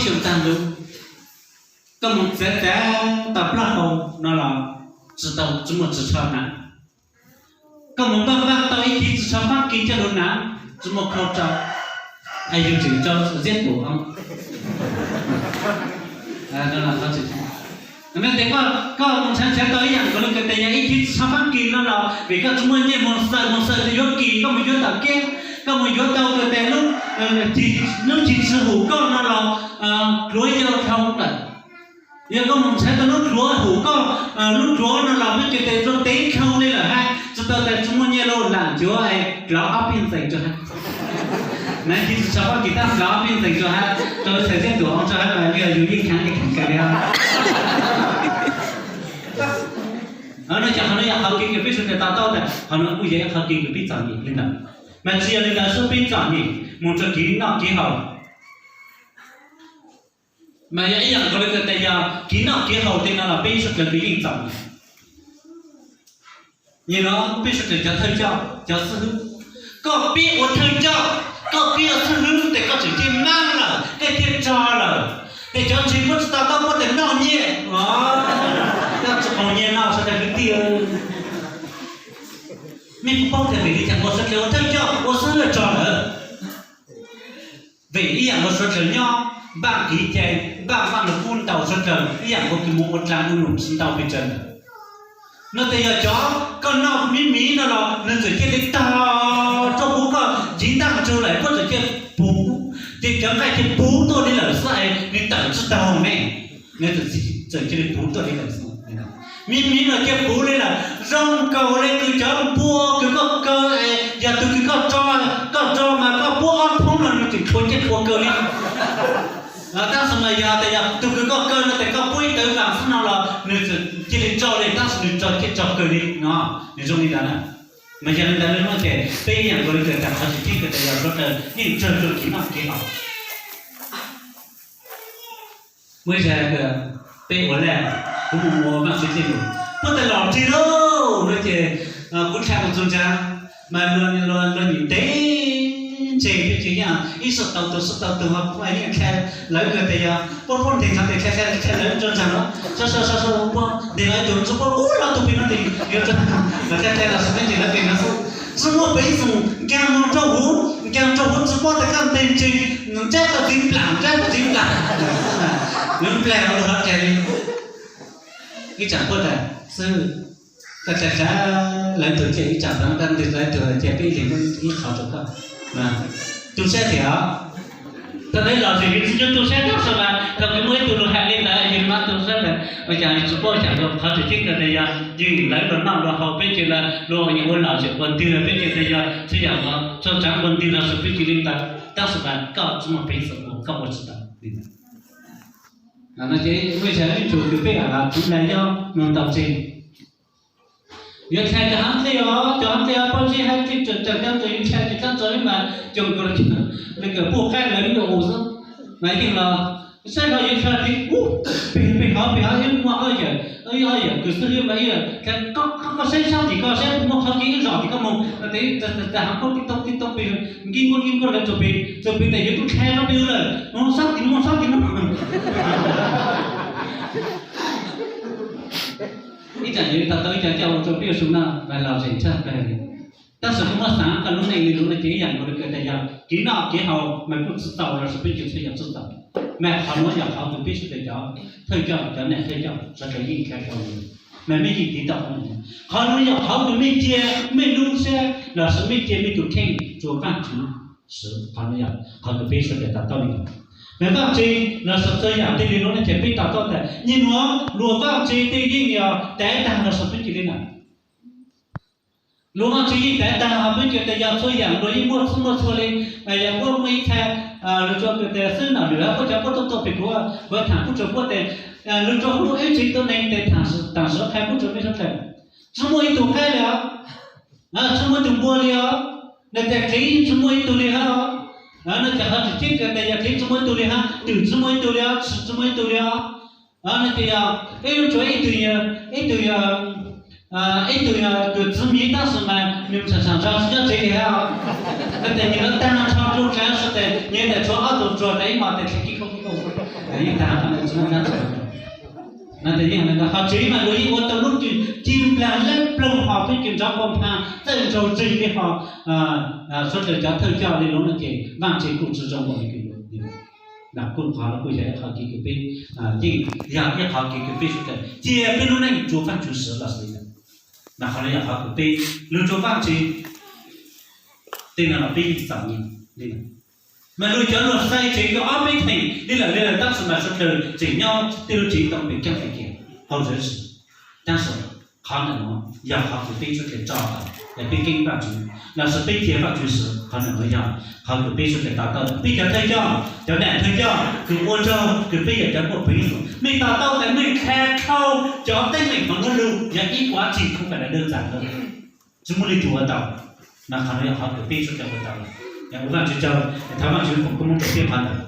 Xyoo tag lub, koj mus txav txav tau plaub hau no los tsis tau, tsis muaj ris tsho hnav. Koj mus npaj npaj tau ib khib ris tsho Fab Kis coj los hnav, tsis muaj khau rau, es yus tseem rau ziab tus. Tes koj mus nrhav nrhav tau ib yam nkaus li kws tes yog ib khib ris tsho Fab Kis no los vim koj tsis muaj nyiaj mus xaws, mus xaws tes yuav kis, koj mus yuav tom kiab, koj mus yuav tau kws tes lub, lub chiv tsis hum koj no los pluav yau dhau lawm. Yog koj mus nrhav tau lub pluav hum koj, lub pluav no los peb ces tes rau tev dhau li lawm hab, tsis tau tes tsis muaj nyiaj los lam cuav es dlawv ob peb ntxees rau hab. Nrhav khib ris tsho Fab Kis tab dlawv ob peb ntxees rau hab, rau xaws ziab tus oo rau hab mas yog yus yeej khav yeej khav kawg li. No ces qhov no yog qhov kev kws peb sawv daws to taub tas qhov no kuj yog ib qhov kev kws peb txom nyem li ntawd. Mas tsis yog li ntawd xwb, peb txom nyem mus rau kev noj kev haus. Mas yog ib yam nkaus li kws tes yog kev noj kev haus tej no los peb sawv daws kws yeej txom nyem. Nim no peb sawv daws cov thawj coj cov xib hwb, koj pib ua thawj coj, koj pib ua xib hwb tes koj tseem thiaj mab lawm, koj thiaj rog lawm. Tes cov ntseeg muab tsis tau taub muab tes noj nyiaj, koj tsis qaug nyiaj no sawv daws kwv tij. Mej puas paub tias vim li cas ua sawv daws ua thawj coj ua xib hwb rog lawm? Vim ib yam nkaus sawv daws nyob, npaj kev cai, npaj npaj nws kub ntaus sawv daws ib yam nkaus kws mus ua dlaag ua num tsis ntau pes tsawg ntawd. No tes yog cov koj noj miv miv no los nws txawm cia li tag rau huv koj nciv ntaj ntsug lawm, koj txawm cia puv, ces cov nqaij cia puv tuaj li lawm xwb es nws tawm tsis taug ne. Nws txawm cia li puv tuaj li lawm xwb. Miv miv no cia puv li lawm, zoo nkaus li kws cov npua kws koj kaw es yog tug kws koj tso, koj tso mas koj puab ob thoob no nws tseem rhuav ciaj rhuav kaw li. Tab sis mas yog tas yog tug kws koj kaw no tes koj puab ib tawv vas xwb no los nws txawm cia li tso li, tab sis nws tso ciaj tso kaw li no, nws zoo li ntawd na. Mas yog li ntawd no ces peb ib yam nkaus li kws tas qhov tseem ceeb kws tas yog sawv daws yeej tsawg rau kev noj kev haus. Muaj ib zag peb ua laj, kuv mus ua Vaajtswv tej lus, puab tas los ntseg lauj no ces kuv dlha mus txug ntsa, mas luag nim ntev ntseg peb ces yeej ib sij tau tug sib tau tug ho kuv yeej dlha lawv kws tas yog puab puab nteeg tso tes dlha dlha dlha lawv rau ntsa no, sab sab sab puab nteeg lawv tug tsi puab ub los tug pem no tes yuav rau, mas dlha dlha los sis peb ces lawv pem no xwb. Tsi muaj peb ib txoos nkaag moog rau huv, nkaag rau huv tsi paub tas koj nteeg ntseg, ntsab koj txiv nplaam, ntsab koj txiv nplaam, yuav nplaag lug hov kag li. Ib tsaam puab tas xwb, koj dlha dlha lawv tug ces ib tsaam tau koj ntwg lawv tug ces peb ib leeg ib qho rau koj. Tu sab tias thaum ntawd los tseem yus tsi nco tu sab tab sis mas thaum kws muaj ib tug lug has li ntawd yus mam tu sab tas ua cas tsi paub, cas qhov tseem ceeb kawg tas yog yus lawv luag noj luag haus peb ces luag ua laus tseem ua ntwg peb ces tas yog txhua yam txhua tsav ua ntwg los sis peb cia li ntawd tab sis mas koj tsi muaj peev xwm ua, koj ua tsi tau li ntawd. No ces muaj ib zag ib tug kws peb lam tsuv nplaig nyob moog tau tseg. Yuav dlha cov haav dlej os, cov haav dlej os, paub ntsib hab dlej tsaws cov ntawd yus dlha ces kab tsaws mas coo nkaus li kws puj qaib lawv yuav ua xwb. Mas yeej los saib no yuav dlha li ub, pem pem hov pem hov ib muaj ob yawm, ib ob yawm kws xwb li mas ib yawm, koj saib sab tim koj saib puas muaj qhov kev ib zom tim koj moog no tes tas haav koj tib toob tib toob pem, nkij nkuaj nkij nkuaj lawv txug pem, txug pem tes yuav tub dlha rau pem lawm, moog sab tim no moog sab tim no. Ib tsaam yog tas tau ib co coj ua rau peb ua su no mas los zeem tshaj plawg li. Tab sis kuv muab xaav koj lub neej li lub no ces ib yam nkaus li kws tas yog kev noj kev haus mas kuj tsi txaus los sis peb ces txhua yam tsi txaus. Mas qhov nuav yog qhov kws peb sawv daws cov thawj coj, cov niam thawj coj sawv daws yeej nrhiav tau li, mas mej yeej tiv tau qhov nuav. Qhov nuav yog qhov kws mej cia mej lub sab los sis mej cia mej tus kheej rua Vaajtswv swv, qhov nuav yog qhov kws peb sawv daws to taub li. Mas Vaajtswv los sis txhua yam tej li lub no ces peb to taub tas nyem nuav luag Vaajtswv tej yeej yog tav taag los sis peb cia li na. Luag Vaajtswv yeej tav taag ho peb cia tas yog txhua yam luag yeej muaj txhua muaj txhua li. Yog puab muaj ib txha lug rua kws tas xwb nam lwm puab cov puab tuaj tuaj pem kuv, kuv thaam kuj rua puab tas lug rua huv ib tsev tuab neeg tes taam sim qha kuj rua mej sawv daws, tsi muaj ib tug qaib li os, tsi muaj ib tug npua li os, no tas dlev tsi muaj ib tug li hab os. No tas qhov tseem ceeb kawg tas yog dlev tsi muaj ib tug li hab, twm tsi muaj ib tug li os, tshis tsi muaj ib tug li os. No tas yog ib lub tsuas ib tug, ib tug, ib tug yog tus txiv miv tab sis mas nws tsaam tsaam zog tsi nyob tsev li hab os. No tas nyias lawv taag nrho rua dlaav sawv daws nyias tas tshuav ob tug tsuag tas ib mos tas dlev kib kauj kib kauj. Yeej tag qhov ntawd tsis muaj dab tsi. No ces yeej li ntawd ho tsev mas luag yeej ua tau lub cim, cim nplas leej ploog ho pheej cim nrov poo pha txawj nraug tseg li ho suav dlawg cov thawj coj li lub no ces Vaajtswv kuj tsi zoo npaum li kws luag. Kuj qhov no kuj yog ib qhov kev kws peb, yeej yog ib qhov kev kws peb suav dlawg cia peb lub neej rua Vaajtswv swv los xwb. Mas qhov no yog qhov kws peb lug rua Vaajtswv tej no los peb yeej txom nyem li. Mas luag cov luag sai tsev rua ob peb theem li lawm li lawm tab sis mas suav dlawg tseem nyob tej lub tsev tau pem keeb pem kiag hauv zam sis. Tab sis qhov ntawm no yog qhov kws peb suav dlawg tso tawm es peb keeb Vaajtswv los sis peb cia Vaajtswv swv. Qhov ntawm no yog qhov kws peb suav dlawg to taub, peb cov thawj coj, cov nam thawj coj kws ua rua kws peb yog cov muaj peev xwm, mej to taub tas mej kha dhau cov teeb meem hmoov ua lug yog ib qho tsis khoob fais dawb txav lawm, tsis muaj leej twg ua tau. Mas qhov no yog qhov kws peb suav dlawg ua tau. Ua Vaajtswv tsaug, thov Vaajtswv foom koob moov rua peb qhov ntawd.